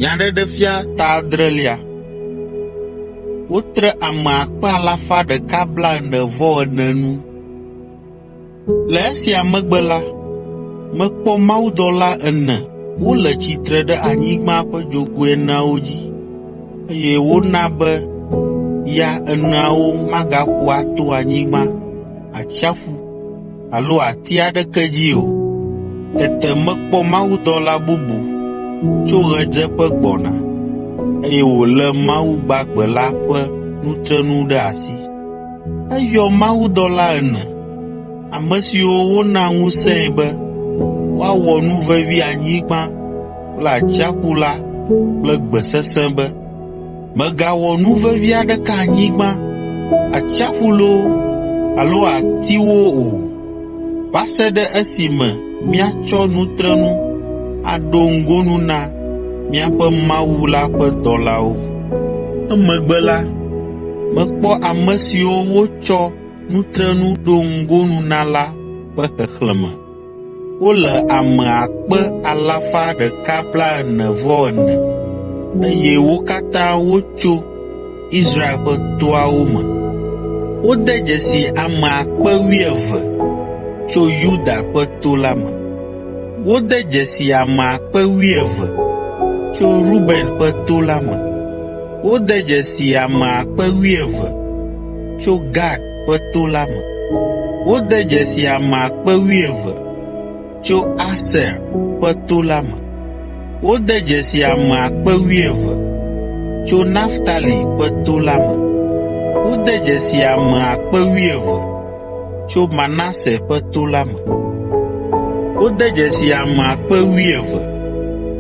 Nyaɖeɖefia ta adrelia. Wotre ame akpe alafa ɖeka blaene-vɔ-ene nu. Le esia megbe la, mekpɔ mawudɔla ene wole tsitre ɖe anyigba ƒe dzogoe eneawo dzi, eye wona be ya eneawo magaƒo ato anyigba, atsiaƒu alo ati aɖeke dzi o. Tete mekpɔ mawudɔla bubu tso ɣedzeƒe gbɔna, eye wòlé Mawu gbagbe la ƒe nutrenu ɖe asi. Eyɔ mawudɔla ene, ame siwo wona ŋusẽe be woawɔ nu vevi anyigba kple atsiaƒu la kple gbe sesẽ be, “Mègawɔ nu vevi aɖeke anyigba, atsiaƒu loo alo atiwo o, va se ɖe esime míatsɔ nutrenu aɖo ŋgonu na míaƒe Mawu la ƒe dɔlawo.” Emegbe la, mekpɔ ame siwo wotsɔ nutrenu ɖo ŋgonu na la ƒe xexlẽme. Wole ame akpe alafa ɖeka blaene-vɔ-ene, eye wo katã wotso Israel ƒe toawo me. Wode dzesi ame akpe wuieve tso Yuda ƒe to la me. Wode dzesi ame akpe wuieve tso Ruben ƒe to la me. Wode dzesi ame akpe wuieve tso Gad ƒe to la me. Wode dzesi ame akpe wuieve tso Aser ƒe to la me. Wode dzesi ame akpe wuieve tso Naftali ƒe to la me. Wode dzesi ame akpe wuieve tso Manase ƒe to la me. Wode dzesi ame akpe wuieve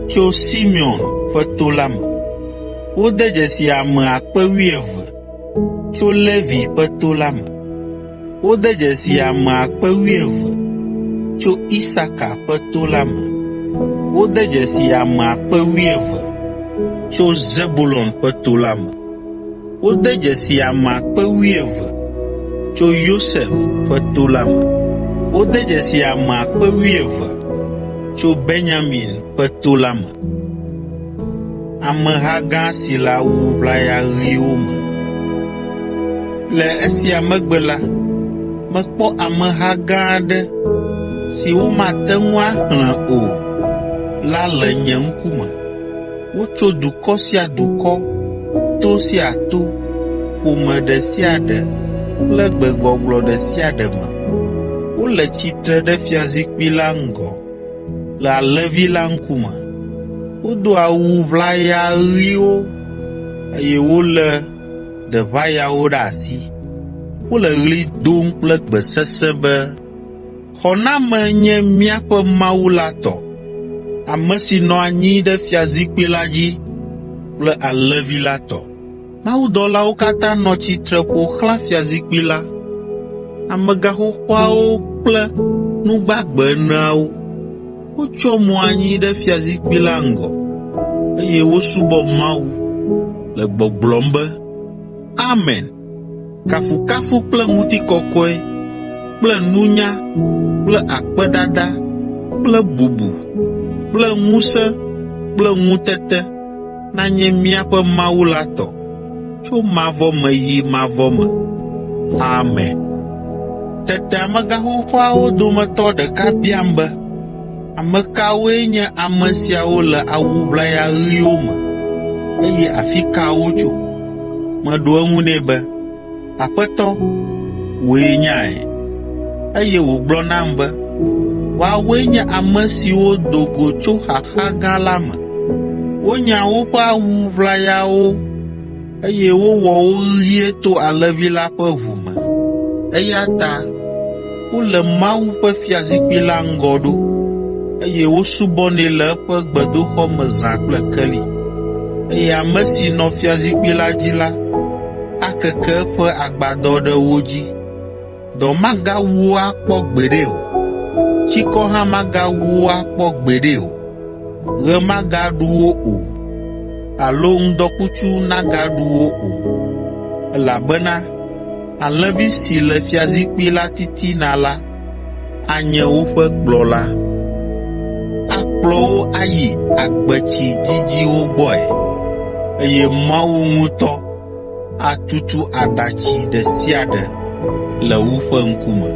tso Simeon ƒe to la me. Wode dzesi ame akpe wuieve tso Levi ƒe to la me. Wode dzesi ame akpe wuieve tso Isaka ƒe to la me. Wode dzesi ame akpe wuieve tso Zebulon ƒe to la me. Wode dzesi ame akpe wuieve tso Yosef ƒe to la me. Wode dzesi ame akpe wuieve tso Benyamin ƒe to la me. Ameha gã si le awu ʋlaya ɣiwo me. Le esia megbe la, mekpɔ ameha gã aɖe si womate ŋu axlẽ o la le nye ŋkume. Wotso dukɔ sia dukɔ, to sia to, ƒome ɖe sia ɖe kple gbegbɔgblɔ ɖe sia ɖe me. Wole tsitre ɖe fiazikpui la ŋgɔ le Alẽvi la ŋkume. Wodo awu ʋlaya ɣiwo, eye wolé deʋayawo ɖe asi. Wole ɣli dom kple gbe sesẽ be, “Xɔname nye míaƒe Mawu la tɔ, ame si nɔ anyi ɖe fiazikpui la dzi kple Alẽvi la tɔ.” Mawudɔlawo katã nɔ tsitre ƒo xlã fiazikpui la, amegãxoxoawo kple nu gbagbe eneawo. Wotsyɔ mo anyi ɖe fiazikpui la ŋgɔ, eye wosubɔ Mawu, le gbɔgblɔm be, “Amen! Kafukafu kple ŋutikɔkɔe kple nunya kple akpedada kple bubu kple ŋusẽ kple ŋutete nanye míaƒe Mawu la tɔ tso mavɔ me yi mavɔ me. Amen.” Tete amegãxoxoawo dometɔ ɖeka biam be, “Ame kawoe nye ame siawo le awu ʋlaya ɣiwo me, eye afi ka wotso?” Meɖo eŋu nɛ be, “Aƒetɔ, wòe nyae.” Eye wògblɔ nam be, “Woawoe nye ame siwo do go tso xaxa gã la me. Wonya woƒe awu ʋlayawo, eye wowɔ wo ɣie to Alẽvi la ƒe ʋu me. Eya ta wole Mawu ƒe fiazikpui la ŋgɔ ɖo, eye wosubɔnɛ le eƒe gbedoxɔ me zã kple keli. Eye ame si nɔ fiazikpui la dzi la akeke eƒe agbadɔ ɖe wo dzi. Dɔ magawu wo akpɔ gbeɖe o, tsikɔ hã magawu wo akpɔ gbeɖe o, ɣe magaɖu wo o, alo ŋdɔkutsu nagaɖu wo o, elabena Alẽvi si le fiazikpui la titina la anye woƒe kplɔla. Akplɔ wo ayi agbetsi dzidziwo gbɔe, eye Mawu ŋutɔ atutu aɖatsi ɖe sia ɖe le woƒe ŋkume.”